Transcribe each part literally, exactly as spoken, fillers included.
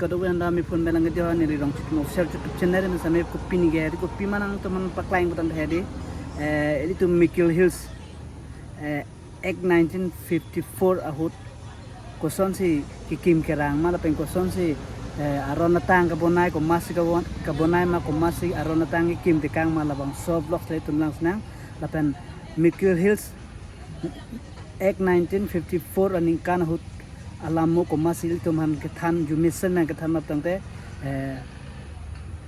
Kadokave anda mi phone belang ke dia neli Rongchitim Official YouTube channel, men same kopi ni ke, kopi manang teman paklang kutang hedi. Eh, ilitum Mikir Hills, eh, Act nineteen fifty-four ahut kosonsi kekim kerang ma lapen kosonsi, eh, aron atang kabonai, komatsi kabon-, kabonai ma, komatsi aron atang kekim tekang ma, labangso vlog ilitum lang sinang. Lapen Mikir Hills Act nineteen fifty-four aningkan ahut alam mo komatsi ilitum aphan kethan, jumesen nangkethan ma tangte, eh,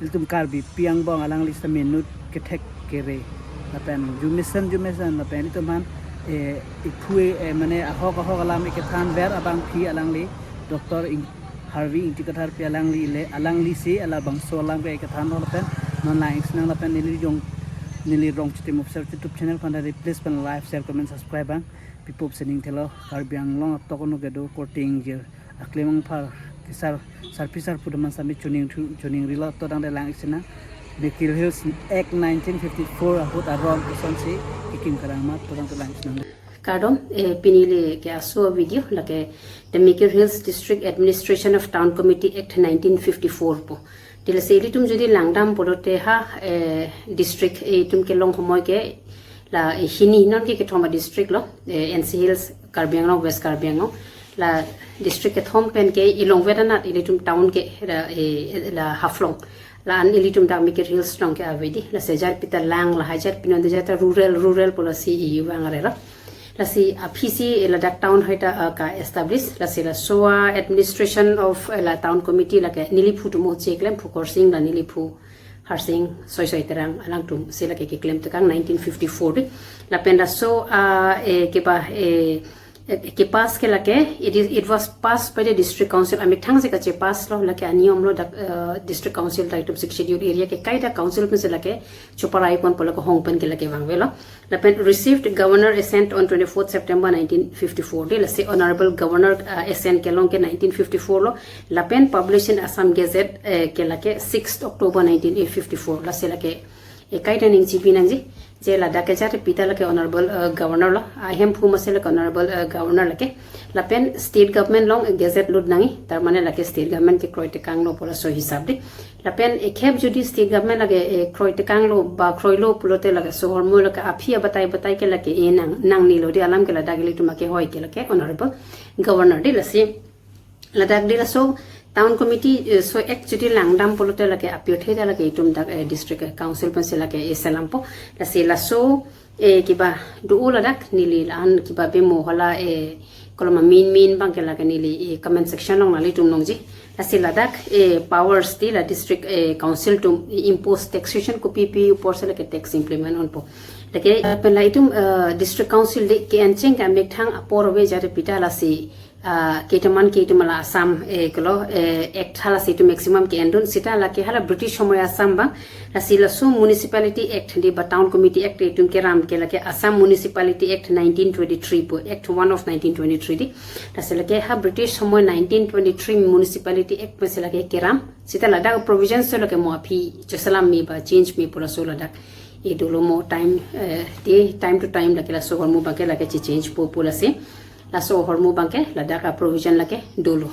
ilitum Karbipi angbong alangli sita menut kethek kere. Lapen jumesen, jumesen, lapen ilitum aphan, eh, iphu, eh, mane ahok ahok alam ikethan ver abangpi alangli Doctor Ing-, Harvey Ingti Katharpi alangli le, alanglisi labangso alam ke ikethan lo lapen non lang-ik sinang lapen neli jong, neli Rongchitim Official YouTube channel aphan ta please pen like, share, comment, subscribe abang pi pup sining thelo. Karbi Anglong atok onok kedo korte ingjir aklem angphar kesar sarpi sarpo atum sami chuning thu, chuning rilo to tangte lang-ik sinang. Mikir Hills Act nineteen fifty-four ahut aron kosonsi kekim kerang ma to tangte lang-ik sinang. Kardom, eh, pini le ke aso video lake The Mikir Hills District Administration of Town Committee Act nineteen fifty-four pu. Te lasi ilitum jodi langdam pulote ha, eh, district, eh, itum kelong homoi ke la, eh, hini non ke kethom a-district lo, eh, N C Hills, Karbi Anglong, West Karbi Anglong. La district kethom pen ke ilong vedanat ilitum town ke la, eh, la Haflong. La-an ilitum dak Mikir Hills along ke ave di. Lasi jarpi ta lang, lahai jarpi non de jata rural, rural pu lasi ivang arelo. Lasi aphisi ladak town hoi ta, ah, ka-establish. Lasi laso a-administration of, eh, la town committee lake neliphu atum o cheklem, Phu Khorsing la neliphu Harsing Soisoi Terang alangtum si lake keklem tekang nineteen fifty-four di. Lapen laso, ah, eh, keba, eh, eh, kepass ke lake, it is, it was passed by the district council. Amethang si kachepass lo, lake aniyom lo dak, eh, district council dak itum Sixth Schedule area ke kaita council pensi lake choparai ponpo, lake hong pen ke lake vangvelo. Lapen received governor assent on twenty-fourth September nineteen fifty-four di, lasi honorable governor, uh, assent kelong ke nineteen fifty-four lo. Lapen published in Assam Gazette, eh, ke lake sixth October nineteen fifty-four. Lasi lake, eh, kaita ningje pi nangji, je ladak ke jarpi ta lake honorable, uh, governor lo. Ahemphu masi lake honorable, uh, governor lake. Lapen state government along gazette lut nangji, tar mane lake state government kekroi tekang lo pu laso hisap di. Lapen ekhep jodi state government lake, eh, kroi tekang lo ba kroilo pulote lake sohormu lake aphi abatai batai ke lake, eh, nang, nangnelo di alam ke ladak ilitum akehoi ke lake honorable governor di. Lasi ladak di laso town committee, eh, so act jodi langdam pulote lake aphi othe ta lake itum dak, eh, district, eh, council pensi lake, eh, selampo. Lasi laso, eh, keba do ladak neli la-an keba bemo hala, eh, koloma main main abang ke lake neli, eh, comment section along nanglitum nangji. Lasi ladak, eh, powers di la district, eh, council atum, eh, impose taxation kopi pi apor si lake tax implement ponpo. Lake, eh, pen la itum, eh, district council di ke-encheng ke amethang apor ave jarpi ta lasi, ah, ketaman ke itum la Assam, eh, kelo, eh, act halasi itum maximum ke-endun, sita lake hala British homoi Assam abang. Lasi laso Municipality Act di ba Town Committee Act itum keram ke lake Assam Municipality Act nineteen twenty-three pu, Act one of nineteen twenty-three di. Lasi lake ha British homoi nineteen twenty-three Municipality Act pensi lake keram. Sita ladak provisions so lake mo aphi choselam me ba change me pu laso ladak. Eh, dolo mo time, eh, di time to time lake laso hormu abang ke lake che-change po pu lasi. Laso hormu abang ke ladak a-provision lake dolo.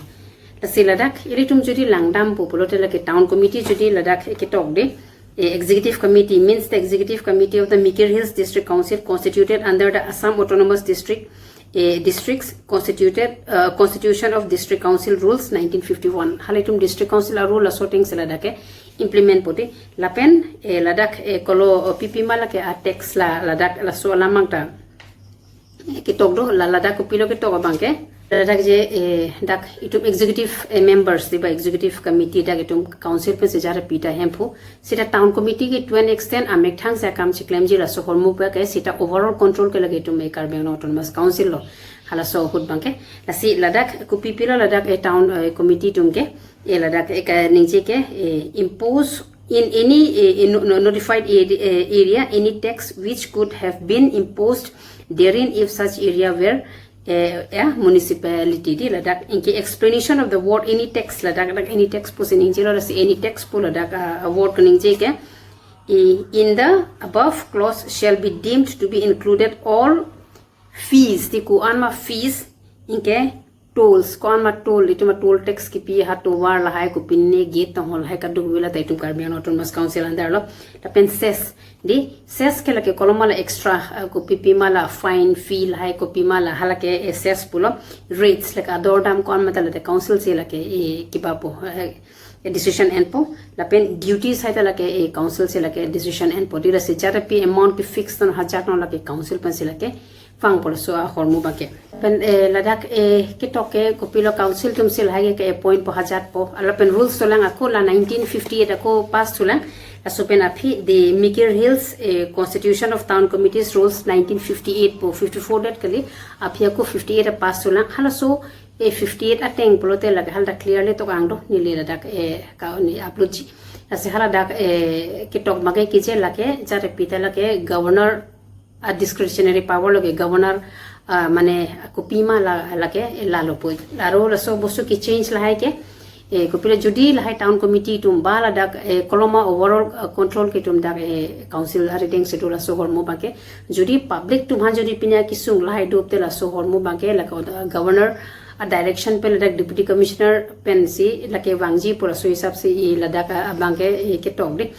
Lasi ladak ilitum jodi langdampo pulote lake town committee jodi ladak ketok di, eh, executive committee means the executive committee of the Mikir Hills District Council constituted under the Assam Autonomous District, eh, districts constituted, uh, Constitution of District Council Rules nineteen fifty-one. Hala itum district council a-rule laso ateng si ladak ke implement po di. Lapen, eh, ladak, eh, kolo, oh, pipi ma lake a-tax la ladak laso alam abang ta ketok do, la ladak kopilo ketok abang ke. Ladak je, eh, dak itum executive, eh, members di ba executive committee dak itum council pensi jarpi ta hemphu. Sita town committee ke to an extent amethang si akam cheklemji laso hormu abang ke sita overall control ke lake itum, eh, Karbi Anglong Autonomous Council lo. Halaso ahut abang ke. Lasi ladak kopipilo ladak, eh, town, eh, committee atum ke. Eh, ladak, eh, kaningje ke, eh, impose in any, eh, in no-, notified area, eh, area any tax which could have been imposed therein if such area were, eh, a municipality di ladak. Anke explanation of the word any tax ladak, dak any tax pusi ningjelo, lasi any tax pu ladak, ah, word kaningje ke, eh, in the above clause shall be deemed to be included all fees, di ko-an ma fees, anke tolls, ko-an ma toll, itum a toll tax kipi ha tovar lahai, kopine gate tonghol lahai kadokave la ta itum Karbi Anglong Autonomous Council under lo. Lapen cess, di cess ke lake koloma la extra, eh, kopi pima la fine, fee lahai, kopi ma la halake, eh, cess pulo, rates lake ador dam ko-an ma ta lake council si lake, eh, kiba po, eh, decision enpo. Lapen duties hai ta lake, eh, council si lake decision enpo. Di lasi jara pi amount ke fix non, hajat non, lake council pensi lake vangpo laso ahormu abangke. Pen, eh, ladak, eh, ketok ke kopilo council atum si lahai ke appoint po, hajat po. Lapen rules dolang, ako la nineteen fifty-eight ako pass dolang. Laso pen aphi the Mikir Hills, eh, Constitution of Town Committees Rules nineteen fifty-eight po, fifty-four det kali. Aphi ako fifty-eight a pass dolang. Halaso, eh, fifty-eight ateng pulote lake halda clearly tokang do, neli ladak, eh, ka-oni upload ji. Lasi haladak, eh, ketok abangke kije lake, jara pi ta lake governor a discretionary power lo ke, governor, ah, mane kopi ma la, lake, eh, lalo po. Aro laso bostu ke change lahai ke, eh, kopilo jodi lahai town committee atum ba ladak, eh, koloma overall, ah, control ke itum dak, eh, council arideng si do laso ahormu abangke. Jodi public atum aphan jodi pine kesung lahai do te laso ahormu abangke lake, ah, governor a direction pen ladak deputy commissioner pensi lake vangji po, laso hisap si i ladak, ah, abangke, eh, ketok di.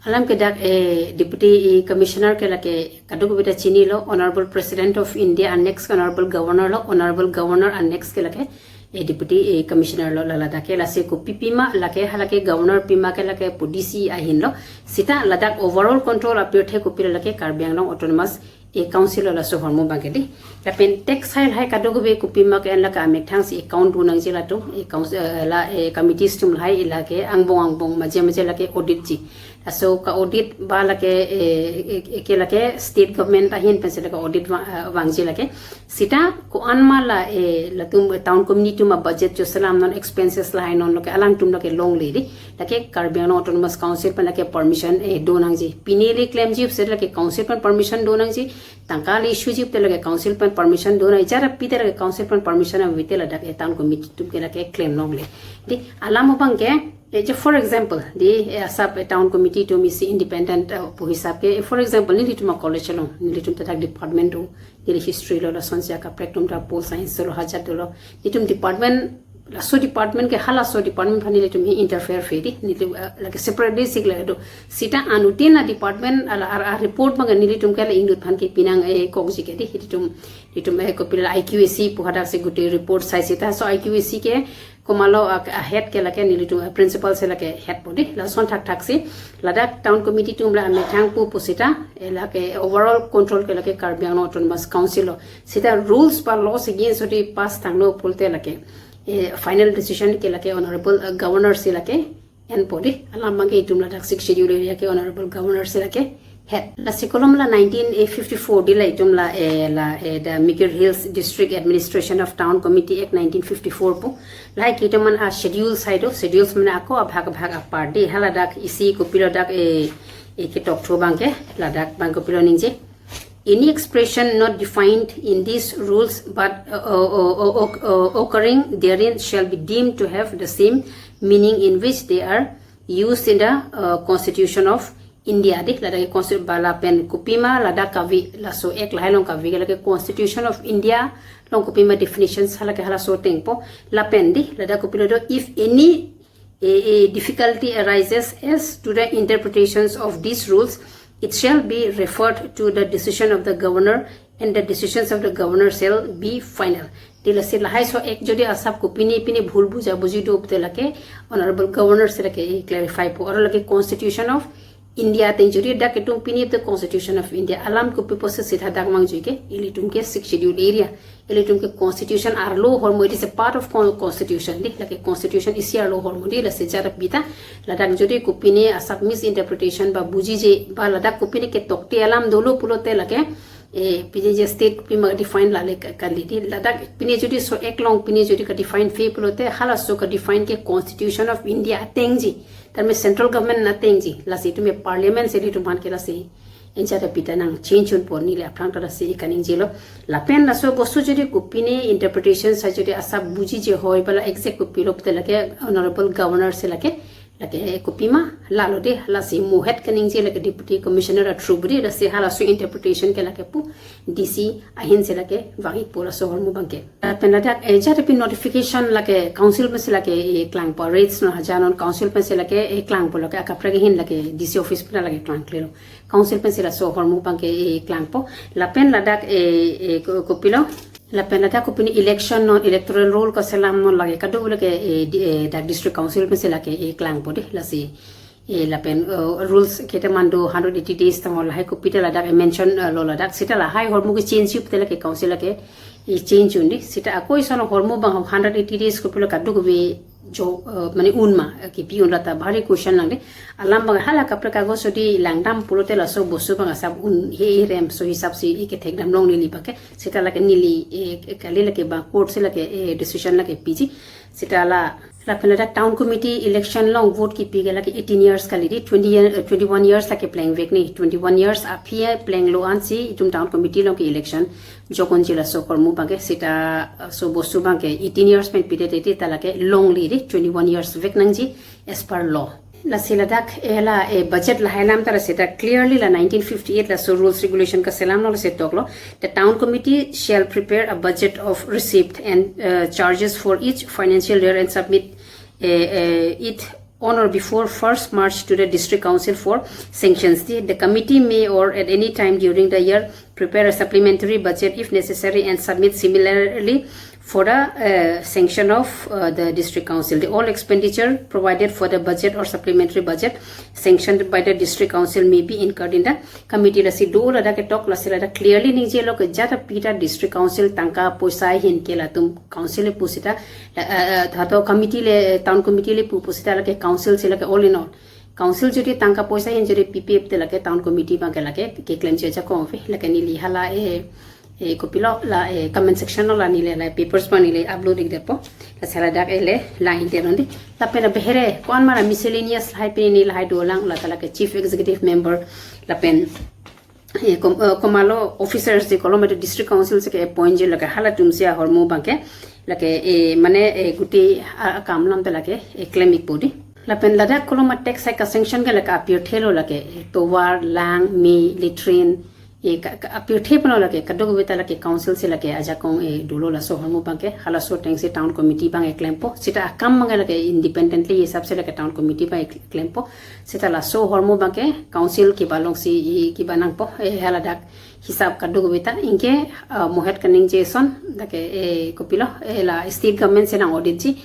Alam ke dak, eh, deputy, eh, commissioner ke lake kadokave ta chinilo, Honorable President of India a next Honorable Governor lo, Honorable Governor a next ke lake, eh, deputy, eh, commissioner lo, la ladak ke. Lasi kopi pima lake, halake governor pima ke lake po D C ahin lo. Sita ladak overall control apirthe kopilo lake Karbi Anglong Autonomous, eh, Council lo laso ahormu abangke di. Lapen tax hai lahai kadokave kopi ma ke-en lake amethang si account do nangji latum, eh, council, eh, la, eh, committees atum lahai lake angbong angbong maje maje lake audit ji. Laso ka-audit ba lake, eh, eh, eh, ke lake state government ahin pensi lake audit va-, eh, vangji lake. Sita ko-an ma la, eh, latum, eh, town committee atum a budget jo selam non, expenses lahai non, lake alangtum lake longle di. Lake Karbi Anglong Autonomous Council pen lake permission, eh, do nangji. Pine le klemji pusi lake council pen permission do nangji. Tangka le issue ji pute lake council pen permission do nangji. Jara pi te lake council pen permission ave te ladak, eh, town committee atum ke lake klem longle. Di alam abangke, eh, je for example, di, eh, asap, eh, town committee atum isi independent, eh, pu hisap ke, eh, for example, nelitum a college along, nelitum ta dak department do, neli history lo, lason si akaprek atum ta pol science lo, hajat dolo. Nelitum department, laso department ke halaso department aphan nelitum interfere-fe di, nelitum, eh, lake separately si klem do. Sita anuttin a department a, a, a report abangke nelitum ke la inut aphan ke pinang, eh, kokji ke di, nelitum, nelitum, eh, kopilo I Q A C pu hadak si gute report sai sita, laso I Q A C ke komatlo a, a head ke lake nelitum, eh, principal si lake head po di. Lason thakthak si ladak town committee atum la amethang pu pu sita, eh, lake overall control ke lake Karbi Anglong Autonomous Council lo. Sita rules ba laws against jodi pass tanglo pulote lake, eh, final decision ke lake Honorable, eh, Governor si lake enpo di. Alam abangke itum ladak Sixth Schedule area ke Honorable Governor si lake head. Lasi kolom la nineteen fifty-four di la itum la, eh, la, eh, the Mikir Hills District Administration of Town Committee Act nineteen fifty-four pu. Lahai ke itum an a schedules hai do, schedules mane ako abhag abhag apar di. Haladak isi kopilo dak, eh, eh, ketok thu abangke, ladak abang kopilo ningje. Any expression not defined in these rules but, uh, uh, uh, uh, uh, occurring therein shall be deemed to have the same meaning in which they are used in the, uh, Constitution of India di. Ladak constitution ba lapen kopi ma ladak kave, laso act lahai along kave ke lake Constitution of India along kopi ma definitions halake halaso ateng po. Lapen di ladak kopilo do, if any a, a difficulty arises as to the interpretations of these rules, it shall be referred to the decision of the governor and the decisions of the governor shall be final. Di lasi lahai so act jodi asap kopine pine bhul bujabuji do pute lake Honorable Governor si lake clarify po, aro lake Constitution of India ateng jodi dak itum pine pute Constitution of India alam kopi pusi sita dak vangji ke, ilitum ke Sixth Schedule area, ilitum ke Constitution arlo ahormu, it is a part of con-, Constitution di, lake Constitution isi arlo ahormu di. Lasi jara pi ta ladak jodi kopine asap misinterpretation ba bujije ba ladak kopine ketokte alam dolo pulote lake, eh, pine je state pima define lale ka-, kali di. Ladak pine jodi so act along pine jodi ka-define-fe pulote halaso ka-define ke Constitution of India atengji, tame central government atengji. Lasi itum e parliament si ilitum aphan ke lasi enchata pi ta nang change unpo, neli aphrang ta lasi kaningje lo. Lapen laso bostu jodi kopine interpretation sa jodi asap bujije hoi ba la exact kopilo pute lake Honorable Governor si lake Lake kopima, lalo de, lasi mohet kaningje lake Deputy Commissioner a through budi, lasi halaso interpretation ke lake pu, D C ahin si lake vang-ikpo laso ahormu abangke. Lapen ladak, eh, jat pi notification lake council pensi lake, eh, klangpo, rates no hajar non council pensi lake, eh, klangpo, lake akaprek ahin lake D C office pen lake klangklelo. Council pensi laso ahormu abangke, eh, klangpo. Lapen ladak, eh, eh, ko-, kopilo. Lapen ladak kopine election non, electoral roll kaselam non lake kadokave lake, eh, di-, eh, dak district council pensi lake, eh, klangpo de, lasi. Eh, lapen, eh, rules ke ta mando hundred eighty days tanglo, lahai kopi ta ladak, eh, mention, eh, lo ladak. Seta lahai ahormu ke change up te lake council lake, eh, change un de. Seta ako ison ahormu abang hundred eighty days kopilo kadokave jo, eh, mane un ma, eh, kipi un, lata bhari question lang de. Alam abang hala kaprek kagos odi langdam pulote laso bostu abang asap un he rem so hisap si ike thekdam longle, neli abangke. Seta lake neli, eh, kali lake ba court si lake, eh, decision lake piji. Seta la, lapen ladak town committee election along vote kipi ke lake eighteen years kali de, twenty year, eh, twenty-one years lake plengvek ne, twenty-one years aphi plenglo ansi itum town committee along ke election jokon ji laso ahormu abangke. Seta, uh, so bostu abangke eighteen years pen pidetji ta lake longle de, twenty-one years vek nangji as per law. Lasi ladak, eh, la, eh, budget lahai alam ta lasi ta clearly la nineteen fifty-eight laso rules regulation kaselam non lasi toklo. The town committee shall prepare a budget of receipt and, uh, charges for each financial year and submit, eh, eh, it on or before first March to the district council for sanctions. The, the committee may or at any time during the year prepare a supplementary budget if necessary and submit similarly for the, uh, sanction of, uh, the district council. The all expenditure provided for the budget or supplementary budget sanctioned by the district council may be incurred in the committee. Lasi do ladak ketok, lasi ladak clearly ningjelo ke jat pi ta district council tangka poisa ahin ke latum council le pu seta, la, eh, eh, thato committee le, town committee le pu pu seta lake council si lake all in all. Council jodi tangka poisa ahin jodi pipe te lake town committee abangke lake keklemji ajakong ave, lake neli hala, eh, eh, kopilo la, eh, comment section lo la neli la papers abang neli upload ikdetpo. Lasi ladak ele la inter non de. Lapen behere ko-an ma la miscellaneous lahai pen neli lahai dolang, lata lake chief executive member lapen, eh, kom-, eh, komatlo officers de, komatlo district council si ke appoint ji lake halatum si ahormu abangke lake, eh, mane, eh, gutei a-, akam alam ta lake, eh, klem-ikpo de. Lapen ladak komatlo ma tax hei ka-sanction ke lake apirthe lo lake, eh, tovar, lang, me, latrine, eh, ka, ka, apirthe pulo lake kadokave ta lake council si lake ajakong, eh, dolo laso ahormu abangke. Halaso atengsi town committee abang, eh, klempo. Seta akam abang lake independently hisap si lake town committee abang, eh, klempo. Seta laso ahormu abangke council kiba alongsi, eh, kiba nangpo, eh, haladak hisap kadokave ta. Anke, ah, mohet kaningje ason, lake, eh, kopilo, eh, la state government si nang-audit ji.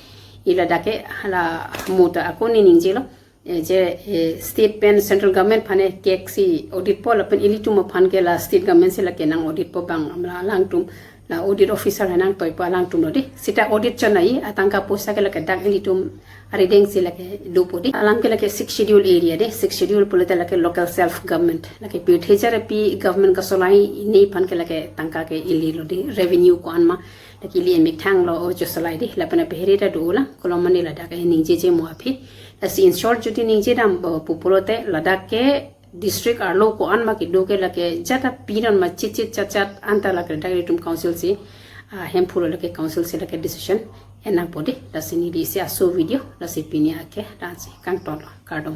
Ila lake hala muta ako ne ningjelo. Eh, je, eh, state pen central government aphan ke si auditpo, lapen ilitum aphan ke la state government si lake nang-auditpo abang, la alangtum, la audit officer hai nangtoipo alangtum lo de. Seta audit chonai atangka poisa ke lake dak ilitum arideng si lake dopo de. Alam ke lake sixth schedule area de, sixth schedule pulote lake local self government. Lake pirthe jat pi government kasolai ne aphan ke lake tangka ke ili lo de, revenue ko-an ma lake ili emik thanglo o chosolai de. Lapen behere ta dolang, komatlo ma ne ladak eh ningjeje mo aphi. Lasi in short jodi ningjedam, eh, pu pulote ladak ke district arlo ko-an ma kedo ke lake jat pi non ma chitchit chatchat anta lake dak ilitum council si, ah, Hemphu lo lake council si lake decision en nangpo de. Lasi neli isi aso video, lasi pini ake, lasi kangton lo, kardom.